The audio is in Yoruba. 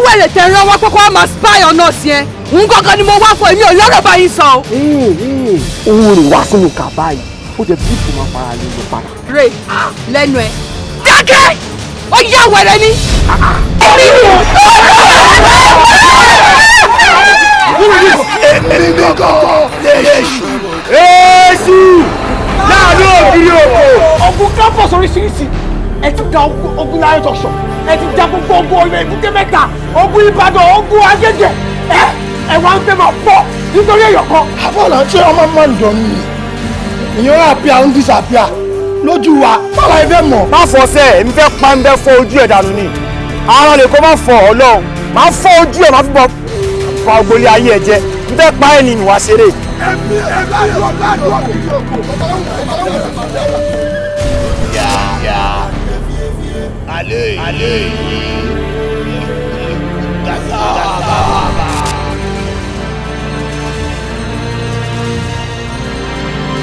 Wẹ̀rẹ̀ tẹ̀ rán wá kókó wá máa spy on us yẹn. Òun gangan ni mo wá fún, èmi ò lọ́rọ̀ báyìí sọ o. Òun rè wá sínú kàbá yìí, ó jẹ bí ìfò máa fara lè lọ padà. Rè lẹ́nu ẹ̀. Dákẹ́! Ó yá wẹ̀rẹ̀ ni. Èmi gangan lè ṣù. Èṣù láàánú ògiri òkò. Ogun campus oríṣiríṣi ẹ ti da, ogun láyé junction ẹ ti da, gbogbo ogun ọ̀rẹ́ Èbúté Mẹ́ta, ogun Ìbàdàn, ogun Agége, ẹ wá ń fẹ́ máa pọ̀ nítorí èèyàn kan. Àbọ̀là ṣé ọmọ máa ń dùn mí, èèyàn àpíà ń disappear lójú wa, báwa ẹ fẹ́ mọ̀. Má fọ sẹ́, èmi fẹ́ pa ń bẹ́ fọ́ ojú ẹ̀ dànù ni. Ara lè kó má fọ Ọlọ́run, má fọ́ ojú ẹ̀, má fi bọ́ fa ògbólé ayé ẹ̀ jẹ́. N fẹ́ pa ẹ̀ ní ìwà ṣeré. Ẹ̀mí ẹ̀ láàánú ògiri òkò. Alẹ́ alẹ́.